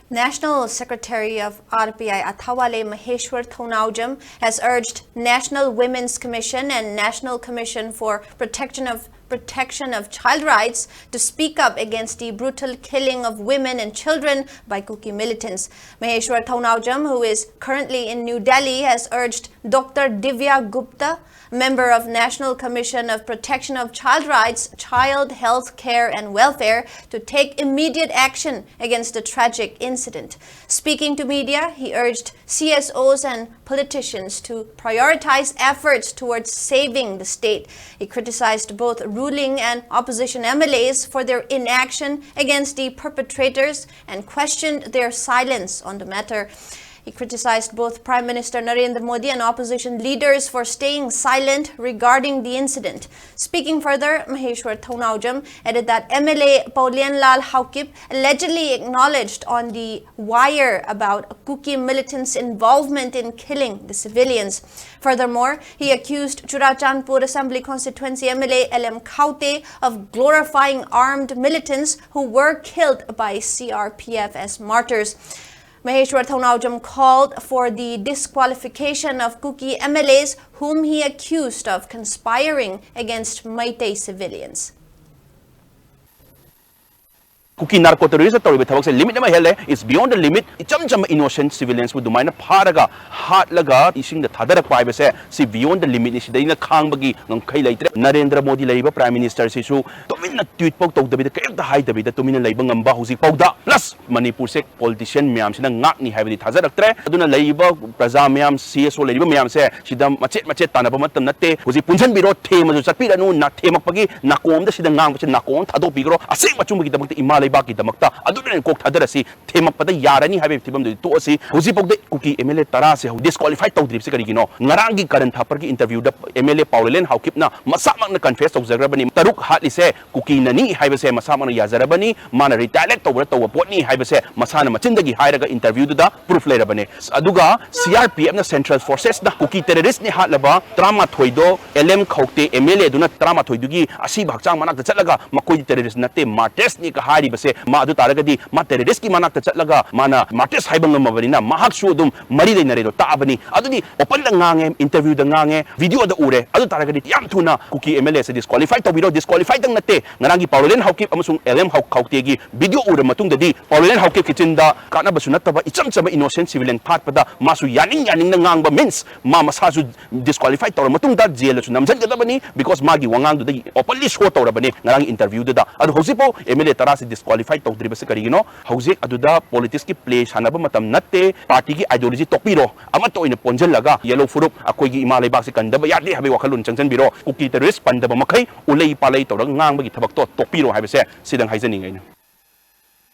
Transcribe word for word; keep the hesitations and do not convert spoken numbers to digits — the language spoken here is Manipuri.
National Secretary of R P I Athawale Maheshwar Thounaojam has urged National Women's Commission and National Commission for Protection of Protection of Child Rights to speak up against the brutal killing of women and children by Kuki militants. Maheshwar Thounaojam, who is currently in New Delhi, has urged Doctor Divya Gupta, member of National Commission of Protection of Child Rights, Child Health Care and Welfare, to take immediate action against the tragic incident. Speaking to media, he urged C S Os and politicians to prioritize efforts towards saving the state. He criticized both ruling and opposition M L As for their inaction against the perpetrators and questioned their silence on the matter. He criticized both Prime Minister Narendra Modi and opposition leaders for staying silent regarding the incident. Speaking further, Maheshwar Thounaojam added that M L A Paolienlal Haokip allegedly acknowledged on the wire about Kuki militants' involvement in killing the civilians. Furthermore, he accused Churachandpur Assembly Constituency M L A L M Khaute of glorifying armed militants who were killed by C R P F as martyrs. Maheshwar Thounaojam called for the disqualification of Kuki M L As whom he accused of conspiring against Meitei civilians. Kuki narco ꯇꯦꯔꯣꯔꯤꯁꯇ ꯇꯧꯔꯤꯕ ꯊꯕꯛꯁꯦ ꯂꯤꯃꯤꯠ ꯑꯃ ꯍꯦꯜꯂꯦ꯫ It's beyond the limit. ꯏꯆꯝ ꯆꯝꯕ ꯏꯅꯣꯁꯦꯟ ꯁꯤꯚꯤꯂꯤꯌꯟꯁꯄꯨ ꯑꯗꯨꯃꯥꯏꯅ ꯐꯥꯔꯒ ꯍꯥꯠꯂꯒ ꯏꯁꯤꯡꯗ ꯊꯥꯗꯔꯛꯄ ꯍꯥꯏꯕꯁꯦ ꯁꯤ ꯕꯤꯌꯣꯟ ꯗ ꯂꯤꯃꯤꯠꯅꯤ꯫ ꯁꯤꯗꯩꯅ ꯈꯥꯡꯕꯒꯤ ꯉꯝꯈꯩ ꯂꯩꯇ꯭ꯔꯦ꯫ ꯅꯔꯦꯟꯗ꯭ꯔ ꯃꯣꯗꯤ ꯂꯩꯔꯤꯕ ꯄ꯭ꯔꯥꯏꯝ ꯃꯤꯅꯤꯁꯇꯔꯁꯤꯁꯨ ꯇꯨꯃꯤꯟꯅ ꯇ꯭ꯋꯤꯠ ꯐꯥꯎ ꯇꯧꯗꯕꯤꯗ ꯀꯔꯤꯝꯇ ꯍꯥꯏꯗꯕꯤꯗ ꯇꯨꯃꯤꯟꯅ ꯂꯩꯕ ꯉꯝꯕ ꯍꯧꯖꯤꯛ ꯐꯥꯎꯗ꯫ ꯄ꯭ꯂꯁ ꯃꯅꯤꯄꯨꯔꯁꯦ ꯄꯣꯂꯤꯇꯤꯁꯤꯌꯟ ꯃꯌꯥꯝꯁꯤꯅ ꯉꯥꯛꯅꯤ ꯍꯥꯏꯕꯗꯤ ꯊꯥꯖꯔꯛꯇ꯭ꯔꯦ꯫ ꯑꯗꯨꯅ ꯂꯩꯔꯤꯕ ꯄ꯭ꯔꯖꯥ ꯃꯌꯥꯝ, ꯁꯤ ꯑꯦꯁ ꯑꯣ ꯂꯩꯔꯤꯕ ꯃꯌꯥꯝꯁꯦ ꯁꯤꯗ ꯃꯆꯦꯠ ꯃꯆꯦꯠ ꯇꯥꯟꯅꯕ ꯃꯇꯝ ꯅꯠꯇꯦ꯫ ꯍꯧꯖꯤꯛ ꯄꯨꯟꯁꯤꯟꯕꯤꯔꯣ, ꯊꯦꯝꯃꯁꯨ ꯆꯠꯄꯤꯔꯅꯨ꯫ ꯅꯥ-, ꯊꯦꯝꯃꯛꯄꯒꯤ ꯅꯥꯀꯣꯡꯗ ꯁꯤꯗ ꯉꯥꯡꯕꯁꯦ ꯅꯥꯀꯣꯡ ꯊꯥꯗꯣꯛꯄꯤꯈ꯭ꯔꯣ꯫ ꯑꯁꯦꯡꯕ ꯑꯆꯨꯝꯕꯒꯤꯗꯃꯛꯇ, ꯏꯃꯥ ꯂꯩꯕꯥꯛꯀꯤꯗꯃꯛꯇ ꯑꯗꯨꯅ ꯀꯣꯛ ꯊꯥꯗꯔꯁꯤ꯫ ꯊꯦꯝꯃꯛꯄꯗ ꯌꯥꯔꯅꯤ ꯍꯥꯏꯕꯒꯤ ꯐꯤꯕꯝꯗꯨꯗꯤ ꯇꯣꯛꯑꯁꯤ꯫ ꯍꯧꯖꯤꯛꯐꯥꯎꯗ ꯀꯨꯀꯤ ꯑꯦꯝ ꯑꯦꯜ ꯑꯦ ꯇꯔꯥꯁꯦ ꯍꯧꯖꯤꯛ ꯗꯤꯁꯀ꯭ꯋꯥꯂꯤꯐꯥꯏ ꯇꯧꯗ꯭ꯔꯤꯕꯁꯦ ꯀꯔꯤꯒꯤꯅꯣ? ꯉꯔꯥꯡꯒꯤ ꯀꯔꯟ ꯊꯥꯄꯔꯒꯤ ꯏꯟꯇꯔꯚ꯭ꯌꯨꯗ ꯑꯦꯝ ꯑꯦꯜ ꯑꯦ ꯄꯥꯎꯂꯦꯂꯦꯟ ꯍꯥꯎꯀꯤꯞꯅ ꯃꯁꯥꯃꯛꯅ ꯀꯟꯐꯦꯁ ꯇꯧꯖꯈ꯭ꯔꯕꯅꯤ꯫ ꯇꯔꯨꯛ ꯍꯥꯠꯂꯤꯁꯦ ꯀꯨꯀꯤꯅꯅꯤ ꯍꯥꯏꯕꯁꯦ ꯃꯁꯥꯃꯛꯅ ꯌꯥꯖꯔꯕꯅꯤ꯫ ꯃꯥꯅ ꯔꯤꯇꯥꯂꯤꯌꯦꯠ ꯇꯧꯕꯗ ꯇꯧꯕ ꯄꯣꯠꯅꯤ ꯍꯥꯏꯕꯁꯦ ꯃꯁꯥꯅ ꯃꯆꯤꯟꯗꯒꯤ ꯍꯥꯏꯔꯒ ꯏꯟꯇꯔꯚ꯭ꯌꯨꯗꯨꯗ ꯄ꯭ꯔꯨꯐ ꯂꯩꯔꯕꯅꯦ꯫ ꯑꯗꯨꯒ ꯁꯤ ꯑꯥꯔ ꯄꯤ ꯑꯦꯐꯅ, ꯁꯦꯟꯇ꯭ꯔꯦꯜ ꯐꯣꯔꯁꯦꯁꯅ ꯀꯨꯀꯤ ꯇꯦꯔꯣꯔꯤꯁꯅꯤ ꯍꯥꯠꯂꯕ ꯇꯔꯥꯃꯥꯊꯣꯏꯗꯣ ꯑꯦꯜ ꯑꯦꯝ ꯈꯧꯇꯦ ꯑꯦꯝ ꯑꯦꯜ ꯑꯦꯗꯨꯅ ꯇꯔꯥꯃꯥꯊꯣꯏꯗꯨꯒꯤ ꯑꯁꯤꯕ ꯍꯛꯆꯥꯡ ꯃꯅꯥꯛꯇ ꯆꯠꯂꯒ ꯃꯈꯣꯏꯗꯤ ꯇꯦꯔꯣꯔꯤꯁ ꯅꯠꯇꯦ, ꯃꯥꯔꯇꯤꯌꯔꯁꯅꯤ ꯀ ꯍꯥꯏꯔꯤꯕ ꯁꯦ, ꯃꯥ ꯑꯗꯨ ꯇꯥꯔꯒꯗꯤ ꯃꯥ terrorist ꯀꯤ ꯃꯅꯥꯛꯇ ꯆꯠꯂꯒ ꯃꯥꯅ Marxist ꯍꯥꯏꯕ ꯉꯝꯃꯕꯅꯤꯅ ꯃꯍꯥꯛꯁꯨ ꯑꯗꯨꯝ ꯃꯔꯤ ꯂꯩꯅꯔꯦꯗꯣ ꯇꯥꯛꯑꯕꯅꯤ꯫ ꯑꯗꯨꯗꯤ open ꯗ ꯉꯥꯡꯉꯦ, interview ꯗ ꯉꯥꯡꯉꯦ, video ꯗ ꯎꯔꯦ꯫ ꯑꯗꯨ ꯇꯥꯔꯒꯗꯤ ꯌꯥꯝ ꯊꯨꯅ ꯀꯨꯀꯤ M L A say disqualify ꯇꯧꯕꯤꯔꯣ꯫ Disqualify ꯇꯪ ꯅꯠꯇꯦ, ꯉꯔꯥꯡꯒꯤ ꯄꯥꯎꯂꯦꯟ ꯍꯥꯎꯀꯤꯞ ꯑꯃꯁꯨꯡ ꯑꯦꯜ ꯑꯦꯝ ꯍꯥꯎ-, ꯈꯥꯎꯇꯦꯒꯤ video ꯎꯔ ꯃꯇꯨꯡꯗꯗꯤ ꯄꯥꯎꯂꯦꯟ ꯍꯥꯎꯀꯤꯞꯀꯤ ꯆꯤꯟꯗ ꯀꯥꯟꯅꯕꯁꯨ ꯅꯠꯇꯕ ꯏꯆꯝ ꯆꯝꯕ innocent civilian ꯐꯥꯠꯄꯗ ꯃꯥꯁꯨ ꯌꯥꯅꯤꯡ ꯌꯥꯅꯤꯡꯅ ꯉꯥꯡꯕ means ꯃꯥ ꯃꯁꯥꯁꯨ disqualify ꯇꯧꯔ ꯃꯇꯨꯡꯗ ꯖꯦꯜꯗꯁꯨ ꯅꯝꯁꯤꯟꯒꯗꯕꯅꯤ, because ꯃꯥꯒꯤ ꯋꯥꯉꯥꯡꯗꯨꯗ openly show ꯇꯧꯔꯕꯅꯤ ꯉꯔꯥꯡ interview ꯗꯨꯗ꯫ ꯑꯗꯨ ꯍꯧꯖꯤꯛꯐꯥꯎ M L A ꯇꯔꯥꯁꯤ disqualify ꯇꯧꯗ꯭ꯔꯤꯕꯁꯤ ꯀꯔꯤꯒꯤꯅꯣ? ꯍꯧꯖꯤꯛ ꯑꯗꯨꯗ politics ꯀꯤ play ꯁꯥꯟꯅꯕ ꯃꯇꯝ ꯅꯠꯇꯦ, party ꯒꯤ ideology ꯇꯣꯛꯄꯤꯔꯣ, ꯑꯃꯠꯇ ꯑꯣꯏꯅ ꯄꯣꯟꯁꯤꯜꯂꯒ ꯌꯦꯜꯂꯣ ꯐꯨꯔꯨꯞ ꯑꯩꯈꯣꯏꯒꯤ ꯏꯃꯥ ꯂꯩꯕꯥꯛꯁꯤ ꯀꯟꯗꯕ ꯌꯥꯗꯦ ꯍꯥꯏꯕꯒꯤ ꯋꯥꯈꯜꯂꯣꯟ ꯆꯪꯁꯤꯟꯕꯤꯔꯣ꯫ ꯀꯨꯀꯤ terrorist ꯄꯟꯗꯕ ꯃꯈꯩ ꯎꯂꯩ ꯄꯥꯂꯩ ꯇꯧꯔꯒ ꯉꯥꯡꯕꯒꯤ ꯊꯕꯛꯇꯣ ꯇꯣꯛꯄꯤꯔꯣ ꯍꯥꯏꯕꯁꯦ ꯁꯤꯗꯪ ꯍꯥꯏꯖꯅꯤꯡꯉꯦ ꯑꯩꯅ꯫